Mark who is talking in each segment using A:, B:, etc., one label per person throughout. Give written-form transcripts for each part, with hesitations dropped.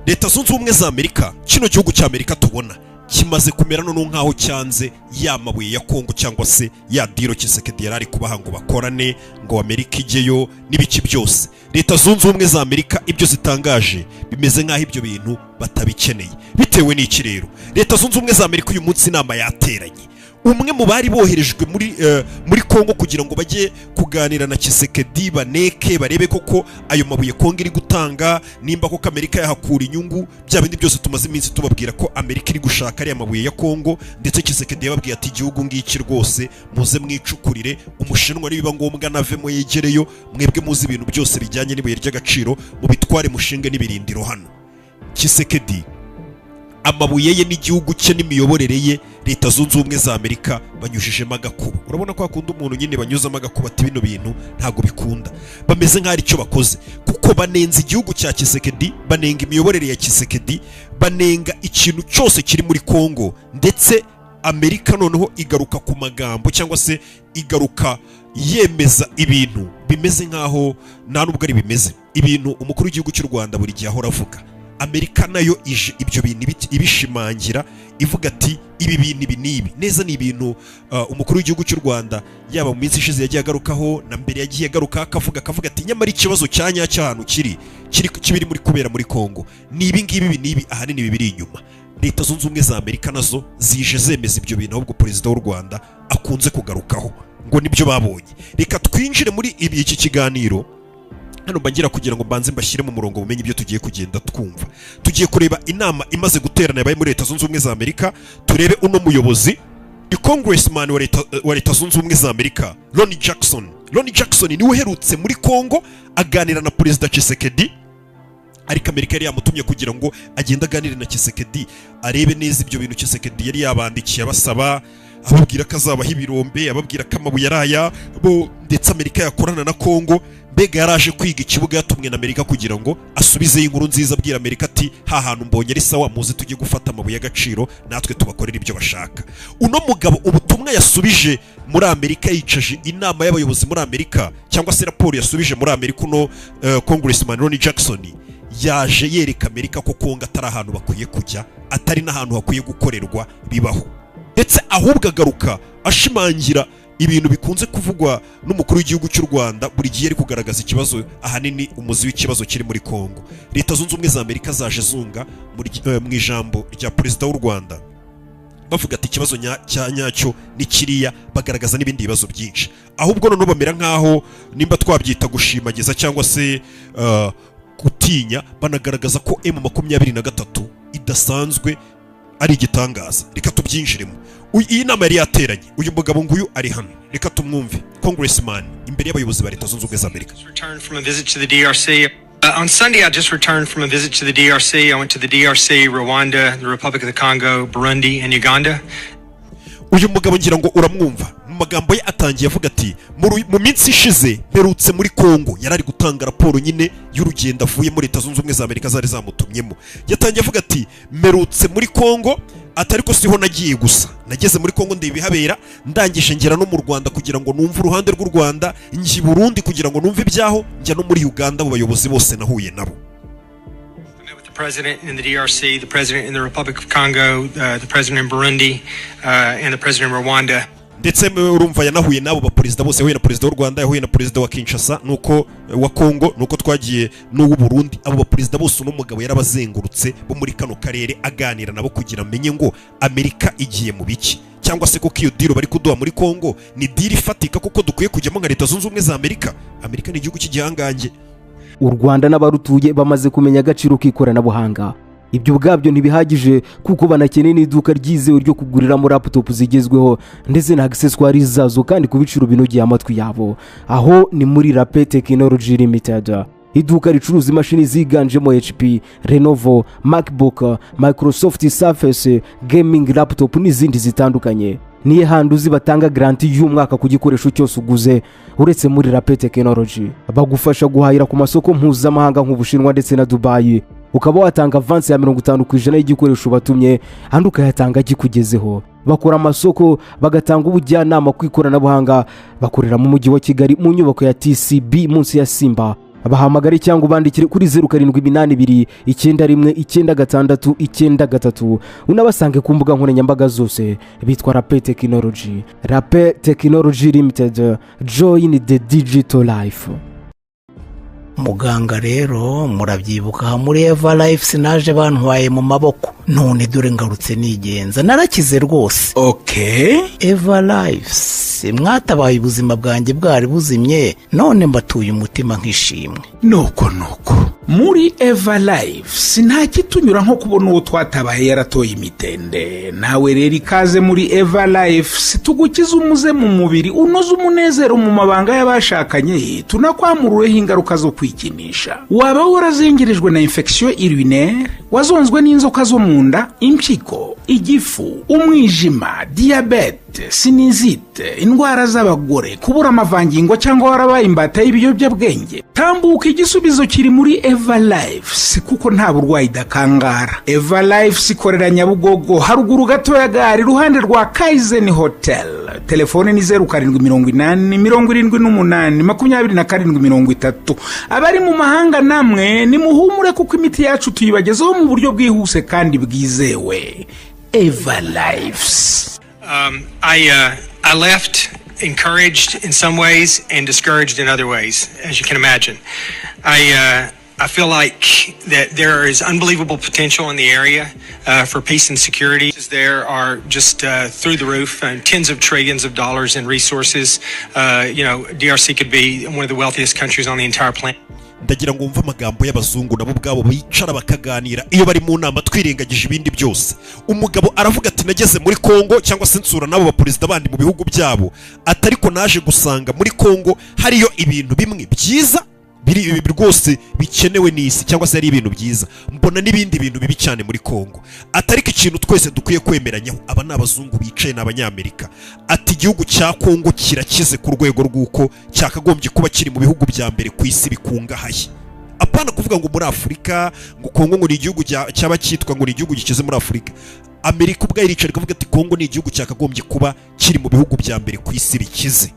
A: Leta Zunze Ubumwe za Amerika, kino gihugu cya Amerika tubona kimaze kumera noneho nk'aho cyanze ya mabuye ya Kongo, cyangwa se ya deal Tshisekedi yari ari kubaha ngo bakorane, ngo Amerika ijyeyo n'ibiki byose. Leta Zunze Ubumwe za Amerika ibyo zitangaje bimeze nk'aho ibyo bintu batabikeneye. Bitewe n'iki rero? Leta Zunze Ubumwe za Amerika uyu munsi inama yateranye. Umwe mu bari boherejwe muri Kongo kugira ngo bajye kuganira na Tshisekedi, baneke barebe koko ayo mabuye Kongo iri gutanga, nimba koko Amerika yahakura inyungu, bya bindi byose tumaze iminsi tubabwira ko Amerika iri gushaka ariya mabuye ya Kongo. Ndetse Tshisekedi yababwiye ati: "Igihugu ngiki rwose, muze mwicukurire, Umushinwa nibiba ngombwa navemo yegereyo, mwebwe muzi ibintu byose bijyanye n'ibuye ry'agaciro, mubitware, mushinge n'ibirindiro hano." Tshisekedi, amabuye ye n'igihugu cye n'imiyoborere ye, Leta Zunze Ubumwe za Amerika banyujijemo agakuba. Urabona ko hakunda umuntu nyine banyuzamo agakuba, ati: "Bino bintu ntabwo bikunda." Bameze nk'aho ari cyo bakoze, kuko banenze igihugu cya Tshisekedi, banenga imiyoborere ya Tshisekedi, banenga ikintu cyose kiri muri Kongo. Ndetse Amerika noneho igaruka ku magambo, cyangwa se igaruka yemeza ibintu bimeze nk'aho nta nubwo ari bimeze, ibintu umukuru w'igihugu cy'u Rwanda buri gihe ahora avuga. Amerika nayo ije ibyo bintu ibishimangira, ivuga ati: "Ibi bintu ibi n'ibi neza ni ibintu umukuru w'igihugu cy'u Rwanda yaba mu minsi ishize yagiye agarukaho, na mbere yagiye agarukaho, akavuga ati: 'Nyamara ikibazo cya nyacyo ahantu kiri kibiri muri kubera muri Kongo ni ibi ngibi, ibi n'ibi, ahanini ibi biri inyuma." Leta Zunze Ubumwe za Amerika nazo zije zemeza ibyo bintu ahubwo perezida w'u Rwanda akunze kugarukaho ngo nibyo babonye. Reka twinjire muri iki kiganiro hano mbangira kugira ngo mbanze mbashyire mu murongo, mumenye ibyo tugiye kugenda twumva. Tugiye kureba inama imaze guterana yabaye muri Leta Zunze Ubumwe za Amerika, turebe uno muyobozi, congressman wa Leta Zunze Ubumwe za Amerika, Ronnie Jackson. Ronnie Jackson niwe uherutse muri Congo aganira na Perezida Tshisekedi, ariko Amerika yari yamutumye kugira ngo agende aganire na Tshisekedi, arebe neza ibyo bintu Tshisekedi yari yabandikiye abasaba, ababwira ko azabaha ibirombe, ababwira ko amabuye ari aya bo, ndetse Amerika yakorana na Congo. Mbega yaraje kwiga ikibuga, yatumwe na Amerika kugira ngo asubizeyo inkuru nziza, abwira Amerika ati: "Ha hantu mbonye ari sawa, muze tujye gufata amabuye y'agaciro, natwe tubakorera ibyo bashaka." Uno mugabo ubutumwa yasubije muri Amerika, yicaje inama y'abayobozi muri Amerika, cyangwa se raporo yasubije muri Amerika, uno Congressman Ronnie Jackson yaje yereka Amerika ko Kongo atari ahantu bakwiye kujya, atari n'ahantu hakwiye gukorerwa bibaho. Ndetse ahubwo agaruka ashimangira ibintu bikunze kuvugwa n'umukuru w'igihugu cy'u Rwanda buri gihe ari kugaragaza ikibazo, ahanini umuzi w'ikibazo kiri muri Kongo. Leta Zunze Ubumwe za Amerika zaje zunga mu ijambo rya perezida w'u Rwanda, bavuga ati: "Ikibazo cya nyacyo ni kiriya." Bagaragaza n'ibindi bibazo byinshi. Ahubwo noneho bamera nk'aho, nimba twabyita gushimagiza cyangwa se gutinya, banagaragaza ko M23 idasanzwe ari igitangaza. Reka tubyinjiremo. Iyi nama yari yateranye, uyu mugabo nguyu ari hano, reka tumwumve, congressman imbere y'abayobozi ba Leta Zunze Ubumwe za Amerika.
B: Returned from a visit to the DRC. On Sunday, I just returned from a visit to the DRC. I went to the DRC, Rwanda, the Republic of the Congo, Burundi, and Uganda.
A: Uyu mugabo ngira ngo uramwumva mu magambo ye, atangiye avuga ati: "Mu minsi ishize mperutse muri Kongo." Yari ari gutanga raporo nyine y'urugendo avuye muri Leta Zunze Ubumwe za Amerika zari zamutumyemo. Yatangiye avuga ati: "Mperutse muri Kongo," atari ko siho nagiye gusa, "nageze muri Kongo ndeba ibihabera, ndangije ngera no mu Rwanda kugira ngo numve uruhande rw'u Rwanda, njya i Burundi kugira ngo numve ibyaho, njya no muri Uganda. Mu bayobozi bose nahuye nabo."
B: I met with the president in the DRC, the president in the Republic of Congo, the president in Burundi, and the president in Rwanda.
A: Ndetse urumva yanahuye n'abo baperezida bose, yahuye na perezida w'u Rwanda, yahuye na perezida wa Kinshasa, nuko wa Kongo, nuko twagiye n'uw'u Burundi. Abo baperezida bose uno mugabo yarabazengurutse bo muri kano karere, aganira nabo kugira amenye ngo Amerika igiye mu biki, cyangwa se koko iyo deal bari kuduha muri Kongo ni deal ifatika kuko dukwiye kujyamo nka Leta Zunze Ubumwe za Amerika. Amerika ni igihugu cy'igihangange.
C: U Rwanda n'abarutuye bamaze kumenya agaciro k'ikoranabuhanga. Ibyo ubwabyo ntibihagije, kuko banakeneye n'iduka ryizewe ryo kuguriramo laptop zigezweho ndetse na accessoires zazo, kandi ku biciro binogeye amatwi yabo. Aho ni muri Rape Technology Limited, iduka ricuruza imashini ziganjemo HP, Lenovo, MacBook, Microsoft Surface, gaming laptop n'izindi zitandukanye. Niyo handi uzi batanga garantie y'umwaka ku gikoresho cyose uguze uretse muri Rape Technology? Bagufasha guhahira ku masoko mpuzamahanga nk'Ubushinwa ndetse na Dubayi, ukaba watanga avance ya 50% y'igikoresho batumye, andi ukayatanga akikugezeho. Bakora amasoko, bagatanga ubujyanama ku ikoranabuhanga. Bakorera mu Mujyi wa Kigali mu nyubako ya TCB munsi ya Simba. Bahamagare cyangwa ubandikire kuri 0782919693, unabasange ku mbuga nkoranyambaga zose bitwa Rape Technology. Rape Technology Limited, join the digital life.
D: Muganga rero, murabyibuka aha muri Eva Life sinaje bantwaye mu maboko, none dore ngarutse nigenza, narakize rwose. Eva Life, mwatabaye ubuzima bwanjye bwari buzimye, none mbatuye umutima nk'ishimwe.
E: Nuko nuko, muri Eva Life nta kitunyura nko kubona uwo twatabaye yaratoye imitende. Nawe rero ikaze muri Eva Life, tugukize umuze mu mubiri, unoze umunezero mu mabanga y'abashakanye, tunakwamurureho ingaruka zo kwikinisha. Waba warazengerejwe na infection urinaire, wazonzwe n'inzoka zo mu nda, impyiko, igifu, umwijima, diyabete, sinusite, indwara z'abagore, kubura amavangingo, cyangwa warabaye imbata y'ibiyobyabwenge, tambuka, igisubizo kiri muri Eva Life, kuko nta burwayi idakangara. Eva Life ikorera Nyabugogo, haruguru gato ya gare, iruhande rwa Kaizen Hotel. Telefone ni 0780782730. Abari mu mahanga namwe nimuhumure, kuko imiti yacu tuyibagezaho mu buryo bwihuse kandi bwizewe. Eva Life.
B: I left encouraged in some ways and discouraged in other ways, as you can imagine. I feel like that there is unbelievable potential in the area for peace and security. There are just through the roof, and tens of trillions of dollars in resources. DRC could be one of the wealthiest countries on the entire planet.
A: Ndagira ngo wumve amagambo y'abazungu nabo ubwabo bicara bakaganira iyo bari mu nama. Twirengagije ibindi byose, umugabo aravuga ati: "Nageze muri Kongo cyangwa se nsura n'abo baperezida bandi mu bihugu byabo," ati: "ariko naje gusanga muri Kongo hariyo ibintu bimwe byiza biri ibi rwose bikenewe n'isi, cyangwa se ari ibintu byiza, mbona n'ibindi bintu bibi cyane muri Kongo," ati: "ariko ikintu twese dukwiye kwemeranyaho," aba ni abazungu bicaye, ni Abanyamerika, ati: "Igihugu cya Kongo kirakize ku rwego rw'uko cyakagombye kuba kiri mu bihugu bya mbere ku isi bikungahaye." Apana kuvuga ngo muri Afurika, ngo Kongo ngo ni igihugu cyaba cyitwa ngo ni igihugu gikize muri Afurika. Amerika ubwayo iricara ikavuga ati: "Kongo ni igihugu cyakagombye kuba kiri mu bihugu bya mbere ku isi bikize."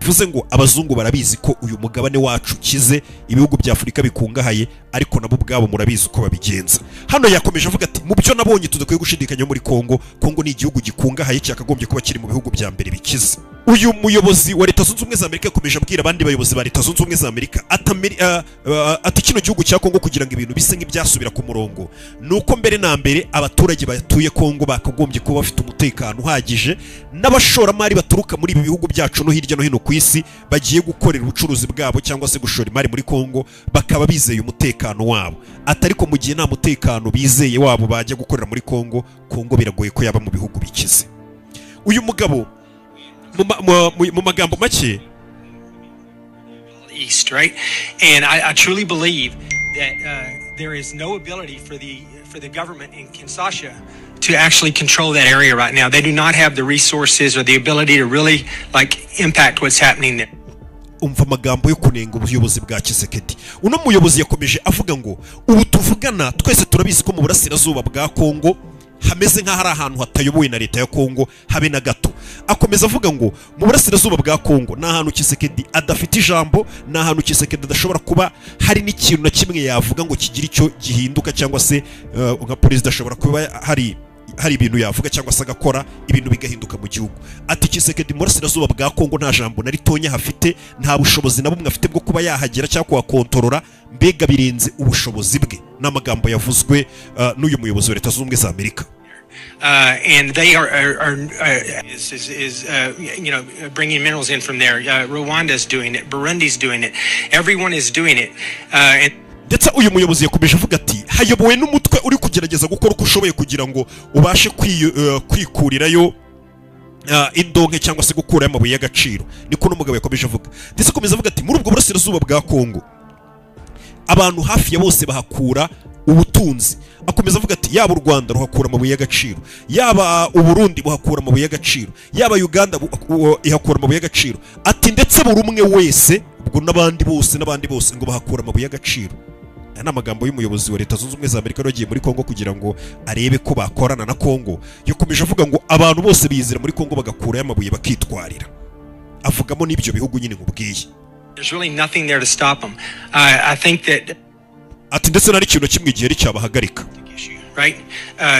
A: Bivuze ngo abazungu barabizi ko uyu mugabane wacu ukize, ibihugu bya Afurika bikungahaye, ariko nabo ubwabo murabizi uko babigenza. Hano yakomeje avuga ati: "Mu byo nabonye tudakwiye gushidikanya muri Kongo, Kongo ni igihugu gikungahaye cyakagombye kuba kiri mu bihugu bya mbere bikize." Uyu muyobozi wa Leta Zunze Ubumwe za Amerika yakomeje abwira abandi bayobozi ba Leta Zunze Ubumwe za Amerika ati: "Kino gihugu cya Kongo, kugira ngo ibintu bise nk'ibyasubira ku murongo, ni uko mbere na mbere abaturage batuye Kongo bakagombye kuba bafite umutekano uhagije, n'abashoramari baturuka muri ibi bihugu byacu no hirya no hino ku isi bagiye gukorera ubucuruzi bwabo cyangwa se gushora imari muri Kongo bakaba bizeye umutekano wabo." Ati: "Ariko mu gihe nta mutekano bizeye wabo bajya gukorera muri Kongo, Kongo biragoye ko yaba mu bihugu bikize." Uyu mugabo mu magambo make,
B: East, right? And I truly believe that there is no ability for the government in Kinshasa to actually control that area right now. They do not have the resources or the ability to really, like, impact what's happening there.
A: Umva amagambo yo kunenga ubuyobozi bwa Tshisekedi. Uno muyobozi yakomeje avuga ngo ubu tuvugana twese turabizi ko mu burasirazuba bwa Kongo hameze nk'aho ari ahantu hatayobowe na leta ya Kongo habe na gato. Akomeza avuga ngo mu burasirazuba bwa Kongo ni ahantu Tshisekedi adafite ijambo, ni ahantu Tshisekedi adashobora kuba hari n'ikintu na kimwe yavuga ngo kigire icyo gihinduka, cyangwa se nka perezida ashobora kuba hari ibintu yavuga cyangwa se agakora ibintu bigahinduka mu gihugu. Ati: "Tshisekedi mu burasirazuba bwa Kongo nta jambo na ritonya hafite, nta bushobozi na bumwe afite bwo kuba yahagera cyangwa kuhakontorora, mbega birenze ubushobozi bwe." Ni amagambo yavuzwe n'uyu muyobozi wa Leta Zunze Ubumwe za Amerika.
B: And they are is bringing minerals in from there. Rwanda's doing it. Burundi's doing it. Everyone is doing it. And
A: Ndetse uyu muyobozi yakomeje avuga ati: "Hayobowe n'umutwe uri kugerageza gukora uko ushoboye kugira ngo ubashe kwikurirayo indonke cyangwa se gukurayo amabuye y'agaciro." Niko uno mugabo yakomeje avuga. Ndetse akomeza avuga ati: "Muri ubwo burasirazuba bwa Kongo abantu hafi ya bose bahakura ubutunzi." Akomeza avuga ati: "Yaba u Rwanda ruhakura amabuye y'agaciro, yaba Uburundi buhakura amabuye y'agaciro, yaba Uganda ihakura amabuye y'agaciro." Ati: "Ndetse buri umwe wese, ubwo n'abandi bose n'abandi bose ngo bahakura amabuye y'agaciro." Aya ni amagambo y'umuyobozi wa Leta Zunze Ubumwe za Amerika wari wagiye muri Kongo kugira ngo arebe ko bakorana na Kongo. Yakomeje avuga ngo abantu bose bizira muri Kongo bagakurayo amabuye bakitwarira, avugamo n'ibyo bihugu nyine nkubwiye.
B: There's really nothing there to stop them. I think that
A: Ati ndetse nta n'ikintu na kimwe igihe cyabahagarika.
B: right?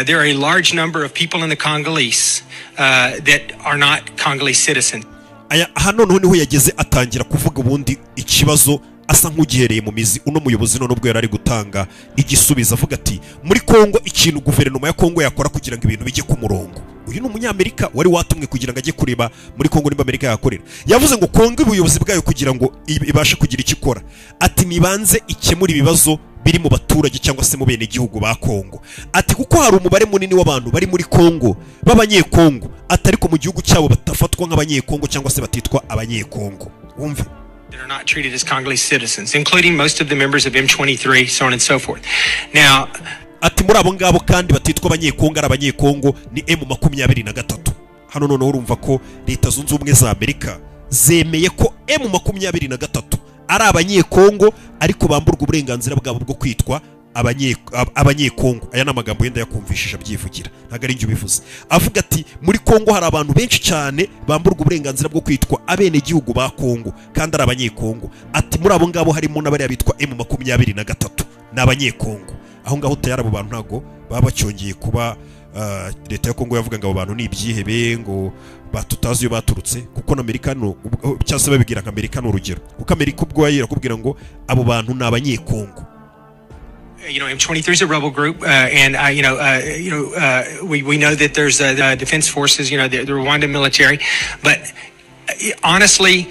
B: There are a large number of people in the Congolese that are not Congolese citizens.
A: Aya aha noneho niho yageze atangira kuvuga ubundi ikibazo asa nk'ugihereye mu mizi. Uno muyobozi none ubwo yari ari gutanga igisubizo, avuga ati muri Kongo, ikintu guverinoma ya Kongo yakora kugira ngo ibintu bijye ku murongo. Uyu ni umunyamerika wari watumwe kugira ngo ajye kureba muri Kongo nimba Amerika yakorera. Yavuze ngo Kongo, ubuyobozi bwayo, kugira ngo ibashe kugira icyo ikora, ati nibanze ikemura ibibazo biri mu baturage cyangwa se mu bene gihugu ba Kongo. Ati kuko hari umubare munini w'abantu bari muri Kongo b'abanyekongo, ati ariko mu gihugu cyabo batafatwa nk'abanyekongo cyangwa se batitwa abanyekongo. Wumve.
B: That are not treated as Congolese citizens, including most of the members of M23, so on and so forth. Now,
A: Ati muri abo ngabo kandi batitwa abanyekongo ari abanyekongo ni M23. Hano noneho urumva ko Leta Zunze Ubumwe za Amerika zemeye ko M23 ari abanyekongo, ariko bamburwa uburenganzira bwabo bwo kwitwa abanyekongo. Aya ni amagambo yenda yakumvishije abyivugira, ntabwo ari njye ubivuze. Avuga ati muri Kongo hari abantu benshi cyane bamburwa uburenganzira bwo kwitwa abenegihugu ba Kongo kandi ari abanyekongo. Ati muri abo ngabo harimo n'abariya bitwa M23, ni abanyekongo. Aho ngaho tayari abo bantu ntabwo baba bacyongeye kuba leta ya Kongo yavuga ngo abo bantu ni ibyihebe, ngo batutazi iyo baturutse, kuko na Amerika no cyangwa se babibwira nka Amerika, ni urugero, kuko Amerika ubwo irakubwira ngo abo bantu ni abanyekongo.
B: M23 is a rebel group, and we know that there's the defense forces, the Rwanda military, but honestly,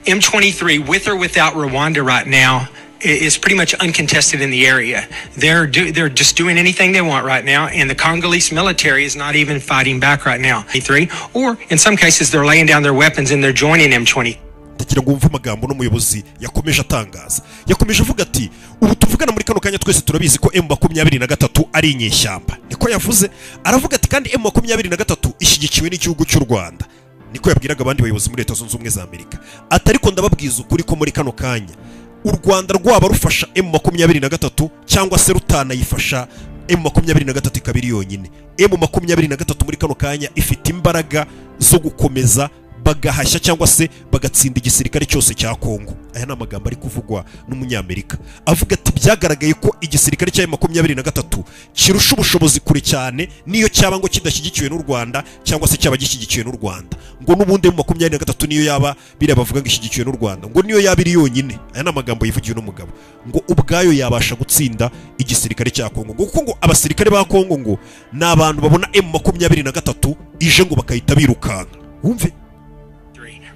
B: M23, with or without Rwanda, right now, is pretty much uncontested in the area. They're just doing anything they want right now, and the Congolese military is not even fighting back right now. Three, or in some cases, they're laying down their weapons and they're joining M20.
A: Ndagira ngo wumve amagambo n'umuyobozi yakomeje atangaza. Yakomeje avuga ati ubu tuvugana muri kano kanya twese turabizi ko M23 ari inyeshyamba, niko yavuze. Aravuga ati kandi M23 ishyigikiwe n'igihugu cy'u Rwanda, niko yabwiraga abandi bayobozi muri Leta Zunze Ubumwe za Amerika. Ati ariko ndababwiza ukuri ko muri kano kanya u Rwanda rwaba rufasha M23 cyangwa se rutanayifasha, M23 ikaba iri yonyine, M23 muri kano kanya ifite imbaraga zo gukomeza bagahashya cyangwa se bagatsinda igisirikare cyose cya Kongo. Aya ni amagambo ari kuvugwa n'umunyamerika, avuga ati byagaragaye ko igisirikare cya M23 kirusha ubushobozi kure cyane, niyo cyaba ngo kidashyigikiwe n'u Rwanda cyangwa se cyaba gishyigikiwe n'u Rwanda, ngo n'ubundi M23 niyo yaba biriya bavuga ngo ishyigikiwe n'u Rwanda, ngo niyo yaba iri yonyine, aya ni amagambo yivugiwe n'umugabo, ngo ubwayo yabasha gutsinda igisirikare cya Kongo, ngo kuko ngo abasirikare ba Kongo ngo ni abantu babona M23 ije ngo bakahita birukanka. Wumve.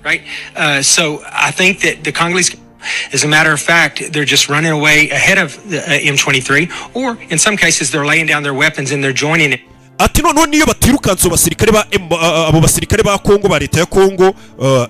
B: Right? So I think that the Congolese, as a matter of fact, they're just running away ahead of the M23, or in some cases, they're laying down their weapons and they're joining it.
A: Ati noneho niyo batirukanse abo basirikare ba M, abo basirikare ba Kongo, ba leta ya Kongo,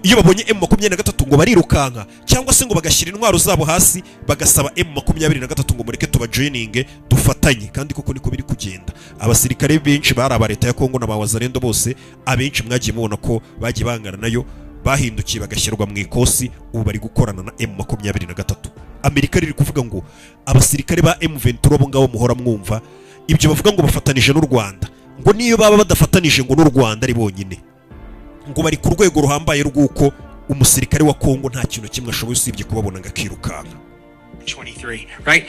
A: iyo babonye M23 ngo barirukanka cyangwa se ngo bagashyira intwaro zabo hasi, bagasaba M23 ngo mureke tubajoininge dufatanye. Kandi koko niko biri kugenda. Abasirikare benshi bari aba leta ya Kongo na ba Wazalendo bose, abenshi mwagiye mubona ko bagiye bangana nayo, bahindukiye bagashyirwa mu ikosi, ubu bari gukorana na M23. Amerika riri kuvuga ngo abasirikare ba M23 abo ngabo muhora mwumva ibyo bavuga ngo bafatanije n'u Rwanda, ngo niyo baba badafatanije ngo n'u Rwanda ari bonyine, ngo bari ku rwego ruhambaye rw'uko umusirikare wa Kongo nta kintu kimwe ashoboye usibye kubabona ngo akirukanka.
B: 23, right?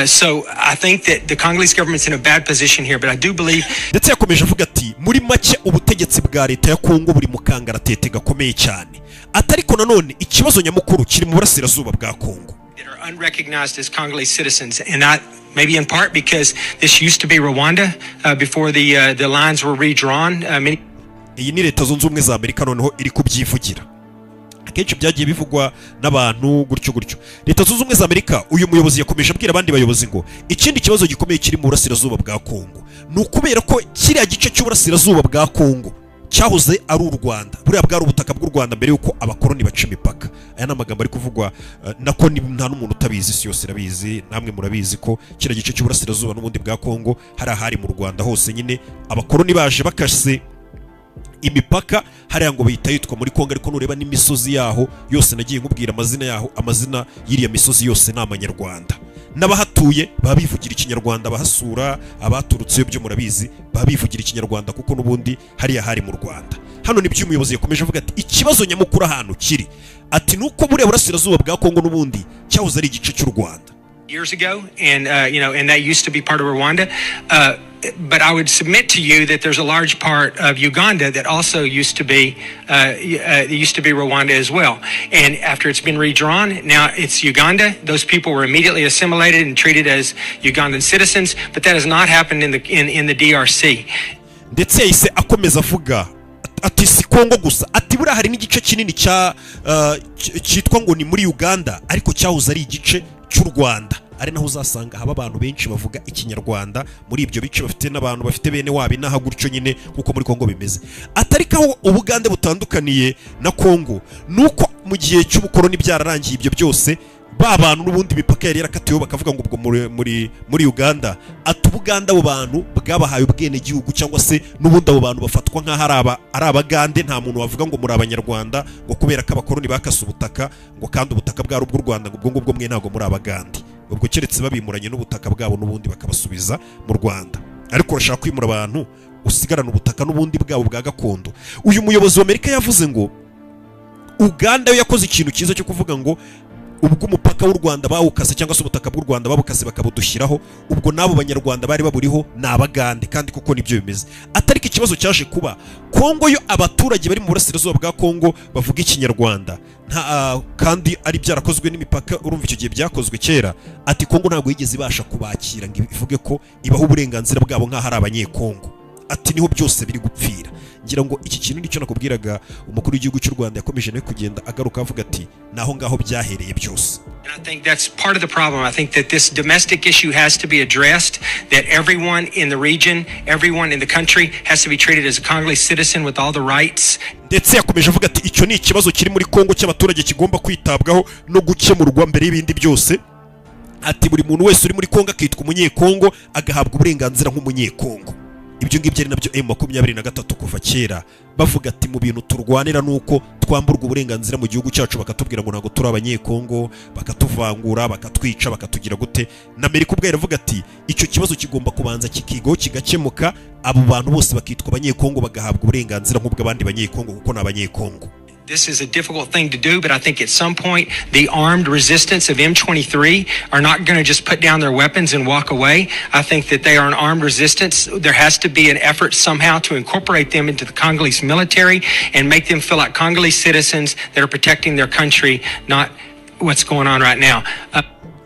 B: So I think that the Congolese government's in a bad position here, but I do believe
A: Ndetse yakomeje avuga ati muri make ubutegetsi bwa leta ya Kongo buri mu kangaratete gakomeye cyane. Ati ariko nanone ikibazo nyamukuru kiri mu burasirazuba bwa Kongo.
B: that are unrecognized as Congolese citizens, and not maybe in part because this used to be Rwanda before the lines were redrawn. Many
A: Iyi ni Leta Zunze Ubumwe za Amerika noneho iri kubyivugira. Akenshi byagiye bivugwa n'abantu gutyo gutyo. Leta Zunze Ubumwe za Amerika, uyu muyobozi yakomeje abwira abandi bayobozi ngo ikindi kibazo gikomeye kiri mu burasirazuba bwa Kongo ni ukubera ko kiriya gice cy'uburasirazuba bwa Kongo cyahoze ari u Rwanda. Buriya bwari ubutaka bw'u Rwanda mbere y'uko abakoroni baca imipaka. Aya ni amagambo ari kuvugwa nako nta n'umuntu utabizi, isi yose irabizi, namwe murabizi ko kiriya gice cy'uburasirazuba n'ubundi bwa Kongo hari ahari mu Rwanda hose nyine. Abakoroni baje bakase imipaka hariya ngo bahita yitwa muri Kongo, ariko nureba n'imisozi yaho yose nagiye nkubwira amazina yaho, amazina y'iriya misozi yose ni amanyarwanda, n'abahatuye baba bivugira ikinyarwanda, abahasura, abaturutse byo murabizi, baba bivugira ikinyarwanda kuko n'ubundi hariya hari mu Rwanda. Hano nibyo umuyobozi yakomeje avuga ati ikibazo nyamukuru ahantu kiri Ati nuko buriya burasirazuba bwa Kongo n'ubundi cyahoze ari igice cy'u Rwanda.
B: Years ago, and and that used to be part of Rwanda. But I would submit to you that there's a large part of Uganda that also used to be Rwanda as well. And after it's been redrawn, now it's Uganda. Those people were immediately assimilated and treated as Ugandan citizens, but that has not happened in the DRC.
A: Ndetse yahise akomeza avuga ati si Kongo gusa, ati buriya hari n'igice kinini cya cyitwa ngo ni muri Uganda ariko cyahoze ari igice cy'u Rwanda, ari naho uzasanga haba abantu benshi bavuga Ikinyarwanda muri ibyo bice, bafite n'abantu bafite bene wabo inaha gutyo nyine nk'uko muri Kongo bimeze. Atari ko aho Ubugande butandukaniye na Kongo nuko mu gihe cy'ubukoroni byararangiye ibyo byose, ba bantu n'ubundi imipaka yari yarakatiweho bakavuga ngo ubwo muri Uganda. Ati Ubuganda abo bantu bwabahaye ubwenegihugu, cyangwa se n'ubundi abo bantu bafatwa nk'aho ari Abagande. Nta muntu wavuga ngo muri Abanyarwanda ngo kubera ko abakoroni bakase ubutaka, ngo kandi ubutaka bwari ubw'u Rwanda, ngo ubwo ngubwo mwe ntabwo muri Abagande. Ubwo keretse babimuranye n'ubutaka bwabo n'ubundi bakabasubiza mu Rwanda, ariko urashaka kwimura abantu usigarana ubutaka n'ubundi bwabo bwa gakondo. Uyu muyobozi wa Amerika yavuze ngo Uganda yo yakoze ikintu cyiza cyo kuvuga ngo ubwo umupaka w'u Rwanda bawukase, cyangwa se ubutaka bw'u Rwanda babukase bakabudushyiraho, ubwo n'abo Banyarwanda bari baburiho ni Abagande, kandi kuko nibyo bimeze. Atari ko ikibazo cyaje kuba Kongo yo, abaturage bari mu burasirazuba bwa Kongo bavuga Ikinyarwanda nta kandi ari byarakozwe n'imipaka, urumva icyo gihe byakozwe kera. Ati Kongo ntabwo yigeze ibasha kubakira ngo ivuge ko ibaha uburenganzira bwabo nk'aho ari Abanyekongo. Ati niho byose biri gupfira. Ngira ngo iki kintu nicyo nakubwiraga, umukuru w'igihugu cy'u Rwanda yakomeje nawe kugenda agaruka avuga ati naho ngaho byahereye byose.
B: And I think that's part of the problem. I think that this domestic issue has to be addressed, that everyone in the region, everyone in the country has to be treated as a Congolese citizen with all the rights
A: Ndetse yakomeje avuga ati icyo ni ikibazo kiri muri Kongo cy'abaturage kigomba kwitabwaho no gukemurwa mbere y'ibindi byose. Ati buri muntu wese uri muri Kongo akitwa Umunyekongo, agahabwa uburenganzira nk'Umunyekongo. Ibyo ngibyo ari nabyo M23 kuva kera bavuga ati mu bintu turwanira nuko twamburwa uburenganzira mu gihugu cyacu, bakatubwira ngo ntabwo turi Abanyekongo, bakatuvangura, bakatwica, bakatugira gute. Na Amerika ubwayo iravuga ati icyo kibazo kigomba kubanza kikigaho kigakemuka, abo bantu bose bakitwa Abanyekongo, bagahabwa uburenganzira nk'ubw'abandi Banyekongo kuko ni Abanyekongo.
B: This is a difficult thing to do, but I think at some point the armed resistance of M23 are not going to just put down their weapons and walk away. I think that they are an armed resistance. There has to be an effort somehow to incorporate them into the Congolese military and make them feel like Congolese citizens that are protecting their country, not what's going on right now.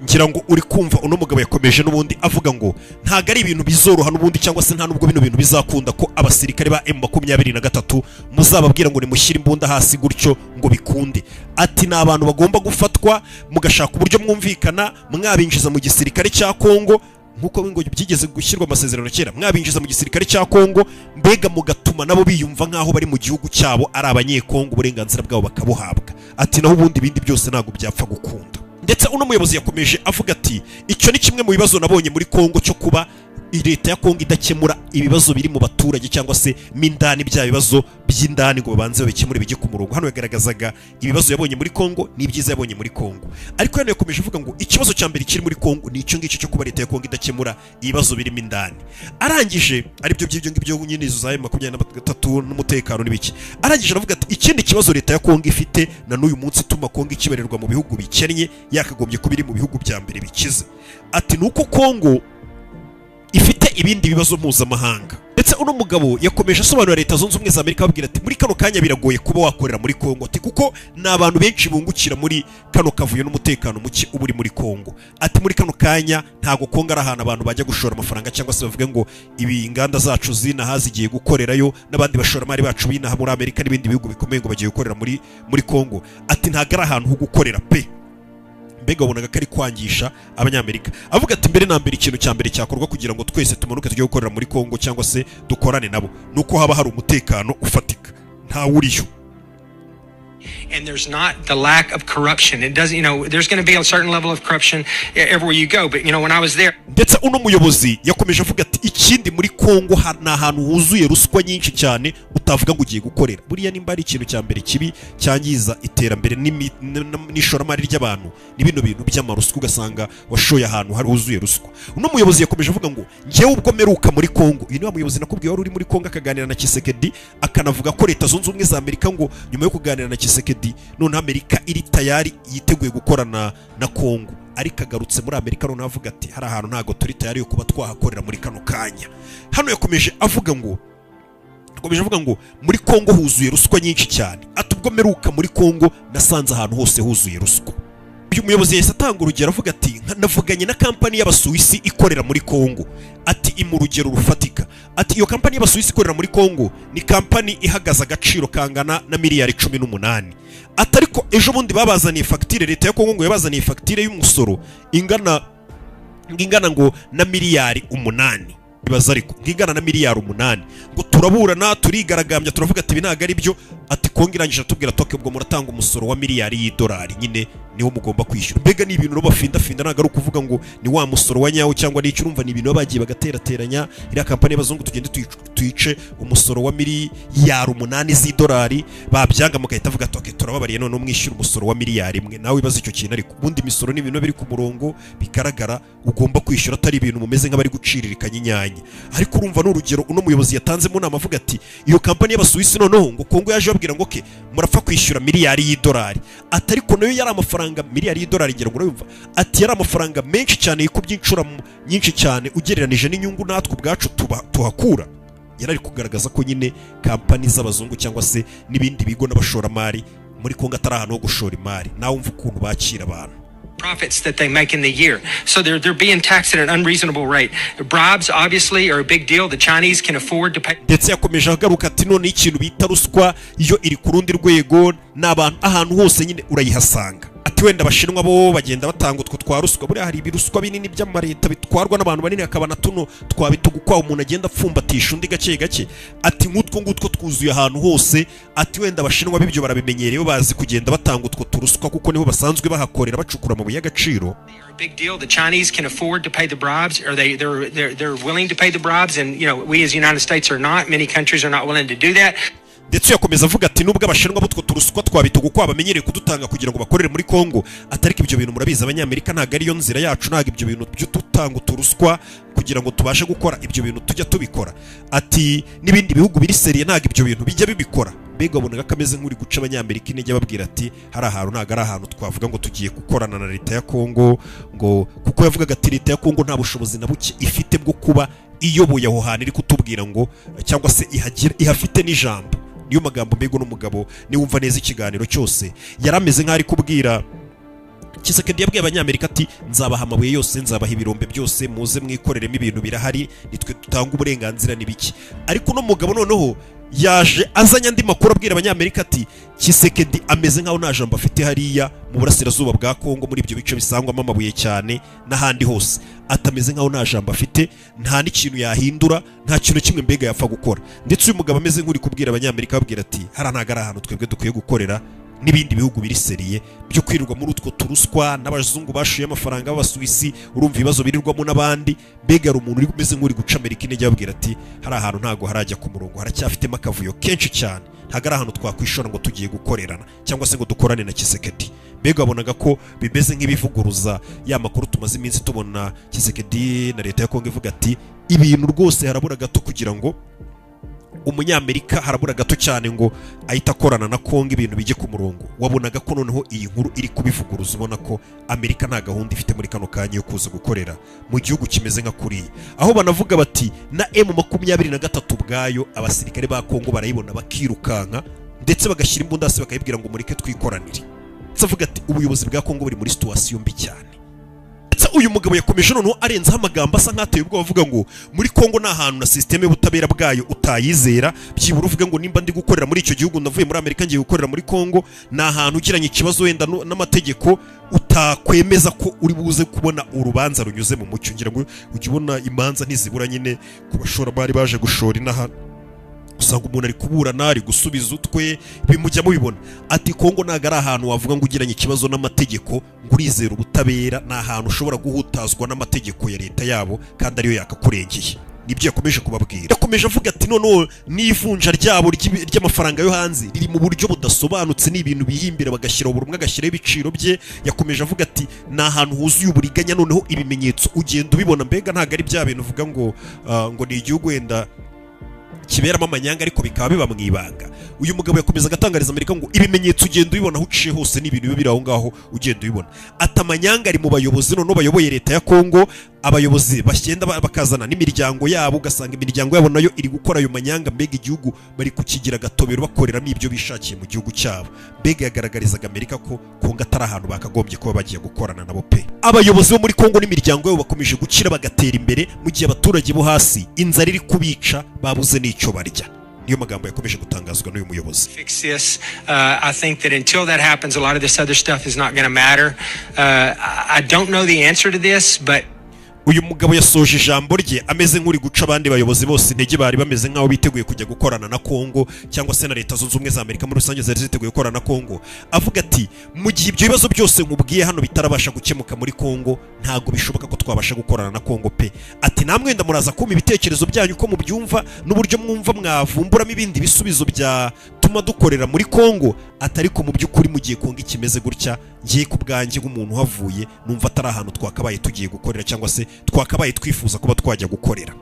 A: Ngira ngo uri kumva uno mugabo yakomeje n'ubundi avuga ngo ntabwo ari ibintu bizoroha n'ubundi, cyangwa se nta nubwo bino bintu bizakunda ko abasirikare ba M23 muzababwira ngo nimushyire imbunda hasi gutyo ngo bikunde. Ati ni abantu bagomba gufatwa, mugashaka uburyo mwumvikana, mwabinjiza mu gisirikare cya Kongo nk'uko ngo byigeze gushyirwa amasezerano kera, mwabinjiza mu gisirikare cya Kongo, mbega mugatuma nabo biyumva nk'aho bari mu gihugu cyabo, ari Abanyekongo, uburenganzira bwabo bakabuhabwa. Ati naho ubundi ibindi byose ntabwo byapfa gukunda. Ndetse uno muyobozi yakomeje avuga ati icyo ni kimwe mu bibazo nabonye muri Kongo cyo kuba leta ya Kongo idakemura ibibazo biri mu baturage, cyangwa se mo indani, bya bibazo by'indani ngo babanze babikemure bijye ku murongo. Hano yagaragazaga ibibazo yabonye muri Kongo n'ibyiza yabonye muri Kongo, ariko hano yakomeje avuga ngo ikibazo cya mbere kiri muri Kongo ni icyo ngicyo cyo kuba leta ya Kongo idakemura ibibazo birimo indani. Arangije aribyo by'ibyo ngibyo nyine, izo za 23 n'umutekano n'ibiki. Arangije aravuga ati ikindi kibazo leta ya Kongo ifite na n'uyu munsi ituma Kongo ikibarirwa mu bihugu bikennye, yakagombye kuba iri mu bihugu bya mbere bikize, ati ni uko Kongo ifite ibindi bibazo mpuzamahanga. Ndetse uno mugabo yakomeje asobanurira Leta Zunze Ubumwe za Amerika, ababwira ati muri kano kanya biragoye kuba wakorera muri Kongo, ati kuko ni abantu benshi bungukira muri kano kavuyo n'umutekano muke uba uri muri Kongo. Ati muri kano kanya ntago Kongo ari ahantu abantu bajya gushora amafaranga, cyangwa se bavuge ngo ibi inganda zacu zinaha zigiye gukorerayo, n'abandi bashoramari bacu binaha muri Amerika n'ibindi bihugu bikomeye ngo bagiye gukorera muri Kongo. Ati ntago ari ahantu ho gukorera pe. Mbega wabonaga ko ari kwangisha Abanyamerika, avuga ati mbere na mbere ikintu cya mbere cyakorwa kugira ngo twese tumanuke tujye gukorera muri Kongo cyangwa se dukorane nabo ni uko haba hari umutekano ufatika, ntawuriyo.
B: And there's not the lack of corruption. It doesn't, there's going to be a certain level of corruption everywhere you go. But, when I was there,
A: Ndetse uno muyobozi yakomeje avuga ati ikindi muri Kongo ni ahantu huzuye ruswa nyinshi cyane utavuga ngo ugiye gukorera. Buriya nimba ari ikintu cya mbere kibi cyangiza iterambere n'ishoramari ry'abantu ni bino bintu by'amaruswa, ugasanga washoye ahantu hari huzuye ruswa. Uno muyobozi yakomeje avuga ngo njyewe ubwo meruka muri Kongo, uyu ni wa muyobozi nakubwiye wari uri muri Kongo akaganira na Tshisekedi, akanavuga ko Leta Zunze Ubumwe za Amerika ngo nyuma yo kuganira na Tshisekedi Tshisekedi noneho Amerika iri tayari, yiteguye gukorana na Kongo, ariko agarutse muri Amerika noneho avuga ati hari ahantu ntabwo turi tayari yo kuba twahakorera muri kano kanya. Hano yakomeje avuga ngo muri Kongo huzuye ruswa nyinshi cyane. Ati ubwo mperuka muri Kongo nasanze ahantu hose huzuye ruswa. Uyu muyobozi yahise atanga urugero avuga ati navuganye na kampani y'Abasuwisi ikorera muri Kongo. Ati imu urugero rufatika. Ati iyo kampani y'Abasuwisi ikorera muri Kongo ni kampani ihagaze agaciro kangana na miliyari 18. Ati ariko ejo bundi babazaniye fagitire, leta ya Kongo ngo yabazaniye fagitire y'umusoro ingana ngo na miliyari 8. Ibaza ariko, ngingana na miliyari 8. Ngo turaburana, turigaragambya, turavuga ati ibi ntabwo ari byo. Ati Kongo irangije atubwira toke ubwo muratanga umusoro wa miliyari y'idolari nyine niwo mugomba kwishyura. Mbega ni ibintu rero bafindafinda, ntabwo ari ukuvuga ngo ni wa musoro wa nyawo cyangwa n'icyo. Urumva ni ibintu baba bagiye bagaterateranya, iriya kampani y'abazungu tugende tuyice umusoro wa miliyari 8 z'idolari, babyanga mugahita avuga ati okay, turababariye, none mwishyura umusoro wa miliyari 1. Nawe ibaze icyo kintu. Ariko ubundi imisoro ni ibintu biri ku murongo bigaragara ugomba kwishyura, atari ibintu mumeze nk'abari guciririkanya inyanya. Ariko urumva ni urugero uno muyobozi yatanze mu nama, avuga ati iyo kampani y'Abasuwisi noneho ngo Kongo yaje babwira ngo okay, murapfa kwishyura miliyari y'idolari. Ati ariko nayo yari amafaranga, miliyari y'idolari, ngira ngo urayumva. Ati yari amafaranga menshi cyane, yikubye inshuro nyinshi cyane ugereranije n'inyungu natwe ubwacu tuba tuhakura. Yari ari kugaragaza ko nyine kampani z'abazungu cyangwa se n'ibindi bigo n'abashoramari muri Kongo atari ahantu ho gushora imari. Nawe umva ukuntu bakira abantu.
B: Profits that they make in the year. So they're being taxed at an unreasonable rate. Bribes, obviously, are a big deal. The Chinese can afford to pay
A: Ndetse yakomeje agaruka ati none ikintu bita ruswa iyo iri ku rundi rwego, ni abantu ahantu hose nyine urayihasanga. Ati wenda Abashinwa bo bagenda batanga utwo twa ruswa, buriya hari ibiruswa binini by'amareta bitwarwa n'abantu banini, hakaba na tuno twabitugukwa umuntu agenda apfumbatisha undi gake gake. Ati nk'utwo ngutwo twuzuye ahantu hose. Ati wenda Abashinwa b'ibyo barabimenyereye, bazi kugenda batanga utwo turuswa kuko niho basanzwe bahakorera bacukura amabuye y'agaciro.
B: A big deal. The Chinese can afford to pay the bribes, or they're willing to pay the bribes, and we as the United States are not. Many countries are not willing to do that.
A: Ndetse yakomeza avuga ati nubwo Abashinwa b'utwo turuswa twabitugukwa bamenyereye kudutanga kugira ngo bakorere muri Kongo, atariko ibyo bintu murabizi Abanyamerika ntabwo ariyo nzira yacu, ntabwo ibyo bintu byo dutanga uturuswa kugira ngo tubashe gukora ibyo bintu tujya tubikora. Ati n'ibindi bihugu biri sérieux ntabwo ibyo bintu bijya bibikora. Mbega wabonaga ko ameze nk'uri guca Abanyamerika intege, ababwira ati hari ahantu ntabwo ari ahantu twavuga ngo tugiye gukorana na leta ya Kongo, ngo kuko yavugaga ati leta ya Kongo nta bushobozi na buke ifite bwo kuba iyoboye aho hantu iri kutubwira ngo cyangwa se ihagira ihafite n'ijambo. Niyo magambo. Mbega n'umugabo, niwumva neza ikiganiro cyose, yari ameze nk'aho ari kubwira Tshisekedi, yabwiye Abanyamerika ati nzabaha amabuye yose, nzabaha ibirombe byose, muze mwikoreremo, ibintu birahari, nitwe dutanga uburenganzira n'ibiki. Ariko uno mugabo noneho yaje azanye andi makuru abwira Abanyamerika ati Tshisekedi ameze nk'aho nta jambo afite hariya mu burasirazuba bwa Kongo, muri ibyo bice bisangwamo amabuye cyane n'ahandi hose. Atameze nk'aho nta jambo afite, nta n'ikintu yahindura, nta kintu kimwe mbega yapfa gukora. Ndetse uyu mugabo ameze nk'uri kubwira Abanyamerika, ababwira ati hariya ntabwo ari ahantu twebwe dukwiye gukorera n'ibindi bihugu biri sérieux byo kwirirwa muri utwo turuswa n'abazungu bashuye amafaranga b'Abasuwisi. Urumva ibibazo birirwamo n'abandi. Mbega hari umuntu uri umeze nk'uri guca Amerika intege, ababwira ati hari ahantu ntabwo harajya ku murongo, haracyafitemo akavuyo kenshi cyane, ntabwo ari ahantu twakwishora ngo tugiye gukorerana cyangwa se ngo dukorane na Tshisekedi. Mbega wabonaga ko bimeze nk'ibivuguruza ya makuru tumaze iminsi tubona, Tshisekedi na leta ya Kongo ivuga ati ibintu rwose harabura gato kugira ngo Umunyamerika, harabura gato cyane ngo ahite akorana na Kongo ibintu bijye ku murongo. Wabonaga ko noneho iyi nkuru iri kubivuguruza, ubona ko Amerika nta gahunda ifite muri kano kanya yo kuza gukorera mu gihugu kimeze nka kuriya, aho banavuga bati na M23 ubwayo abasirikare ba Kongo barayibona bakirukanka, ndetse bagashyira imbunda hasi bakayibwira ngo mureke twikoranire. Ndetse avuga ati ubuyobozi bwa Kongo buri muri situation mbi cyane. Ndetse uyu mugabo yakomeje noneho arenzaho amagambo asa nk'ateye ubwoba, avuga ngo muri Kongo ni ahantu na système y'ubutabera bwayo utayizera. Byibura uvuge ngo nimba ndi gukorera muri icyo gihugu, ndavuye muri Amerika ngiye gukorera muri Kongo, ni ahantu ugiranye ikibazo wenda n'amategeko utakwemeza ko uri buze kubona urubanza runyuze mu mucyo. Ngira ngo ujya ubona imanza ntizibura nyine ku bashoramari baje gushora inaha, usanga umuntu ari kuburana, ari gusubiza utwe, bimujya mubibona. Ati Kongo ntabwo ari ahantu wavuga ngo ugiranye ikibazo n'amategeko ngo urizere ubutabera, ni ahantu ushobora guhutazwa n'amategeko ya leta yabo kandi ariyo yakakurengeye. Nibyo yakomeje kubabwira. Yakomeje avuga ati noneho n'ivunja ryabo ry'amafaranga yo hanze riri mu buryo budasobanutse, ni ibintu bihimbira bagashyiraho, buri umwe agashyiraho ibiciro bye. Yakomeje avuga ati ni ahantu huzuye uburiganya, noneho ibimenyetso ugenda ubibona. Mbega ntabwo ari bya bintu uvuga ngo ngo ni igihugu wenda kiberamo amanyanga ariko bikaba biba mu ibanga. Uyu mugabo yakomezaga atangariza Amerika ngo ibimenyetso ugenda ubibona aho uciye hose, ni ibintu biba biri aho ngaho ugenda ubibona. Ati amanyanga ari mu bayobozi noneho bayoboye leta ya Kongo, abayobozi bagenda bakazana n'imiryango yabo, ugasanga imiryango yabo nayo iri gukora ayo manyanga. Mbega igihugu bari kukigira agatobero, bakoreramo ibyo bishakiye mu gihugu cyabo. Mbega yagaragarizaga Amerika ko Kongo atari ahantu bakagombye kuba bagiye gukorana nabo pe. Abayobozi bo muri Kongo n'imiryango yabo bakomeje gukira bagatera imbere, mu gihe abaturage bo hasi inzara iri kubica, babuze n'icyo barya. Niyo magambo yakomeje gutangazwa n'uyu muyobozi.
B: Fix this. I think that until that happens, a lot of this other stuff is not going to matter. I don't know the answer to this, but
A: Uyu mugabo yasoje ijambo rye ameze nk'uri guca abandi bayobozi bose intege bari bameze nk'aho biteguye kujya gukorana na Kongo, cyangwa se na Leta Zunze Ubumwe za Amerika muri rusange zari ziteguye gukorana na Kongo, avuga ati mu gihe ibyo bibazo byose nkubwiye hano bitarabasha gukemuka muri Kongo, ntabwo bishoboka ko twabasha gukorana na Kongo pe. Ati namwe wenda muraza kumpa ibitekerezo byanyu uko mubyumva n'uburyo mwumva mwavumburamo ibindi bisubizo byatuma dukorera muri Kongo. Ati ariko mu by'ukuri mu gihe Kongo ikimeze gutya, ngiye ku bwanjye nk'umuntu uhavuye numva atari ahantu twakabaye tugiye gukorera, cyangwa se twakabaye twifuza kuba twajya gukorera.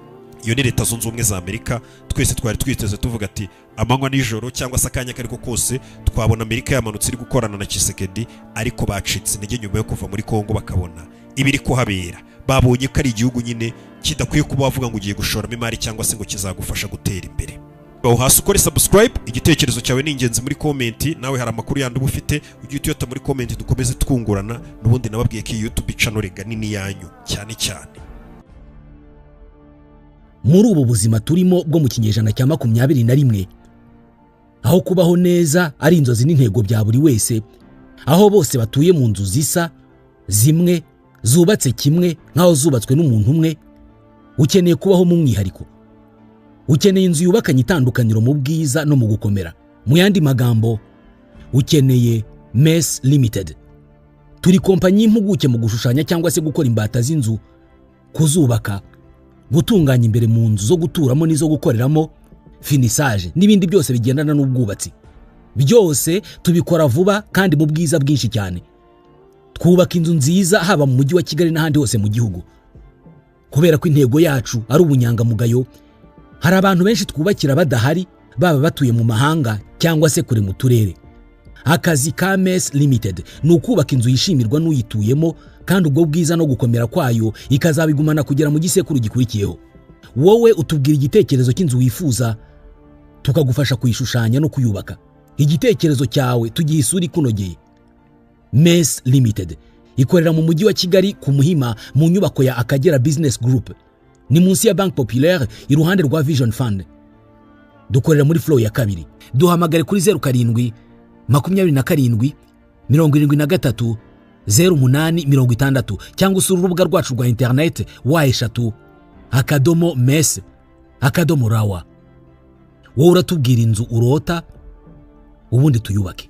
A: Iyo ni Leta Zunze Ubumwe za Amerika twese twari twiteze, tuvuga ati amanywa nijoro cyangwa se akanya kariko kose twabona Amerika yamanutse iri gukorana na Tshisekedi, ariko bacitse intege nyuma yo kuva muri Kongo bakabona ibiri kuhabera. Babonye ko ari igihugu nyine kidakwiye kuba wavuga ngo ugiye gushoramo imari cyangwa se ngo kizagufasha gutera imbere. Aho hasi ukore subscribe. Igitekerezo cyawe ni ingenzi muri comment. Nawe hari amakuru yandi uba ufite, ujye uyota muri comment, dukomeze twungurana. N'ubundi nababwiye ko iyi YouTube channel rega nini yanyu cyane cyane.
F: Muri ubu buzima turimo bwo mu kinyejana cya 21, aho kubaho neza ari inzozi n'intego bya buri wese, aho bose batuye mu nzu zisa zimwe, zubatse kimwe nk'aho zubatswe n'umuntu umwe, ukeneye kubaho mu mwihariko. Ukeneye inzu yubakanye itandukaniro mu bwiza no mu gukomera. Mu yandi magambo, ukeneye Mess Limited. Turi kompanyi y'impuguke mu gushushanya cyangwa se gukora imbata z'inzu, kuzubaka, gutunganya imbere mu nzu zo guturamo n'izo gukoreramo, finissage n'ibindi byose bigendana n'ubwubatsi. Byose tubikora vuba kandi mu bwiza bwinshi cyane. Twubaka inzu nziza haba mu mujyi wa Kigali n'ahandi hose mu gihugu. Kubera ko intego yacu ari ubunyangamugayo, hari abantu benshi twubakira badahari, baba batuye mu mahanga cyangwa se kure mu turere. Akazi ka Mess Limited ni ukubaka inzu yishimirwa n'uyituyemo, kandi ubwo bwiza no gukomera kwayo ikazabigumana kugera mu gisekuru gikurikiyeho. Wowe utubwira igitekerezo cy'inzu wifuza, tukagufasha kuyishushanya no kuyubaka. Igitekerezo cyawe tugiha isura ikunogeye. Mess Limited ikorera mu mujyi wa Kigali ku Muhima, mu nyubako ya Akagera Business Group, ni munsi ya Banque Populaire, iruhande rwa Vision Fund. Dukorera muri floor ya kabiri. Duhamagare kuri 07 27 73 08 60, cyangwa usura urubuga rwacu rwa interineti www.mess.rw. Wowe uratubwira inzu urota, ubundi tuyubake.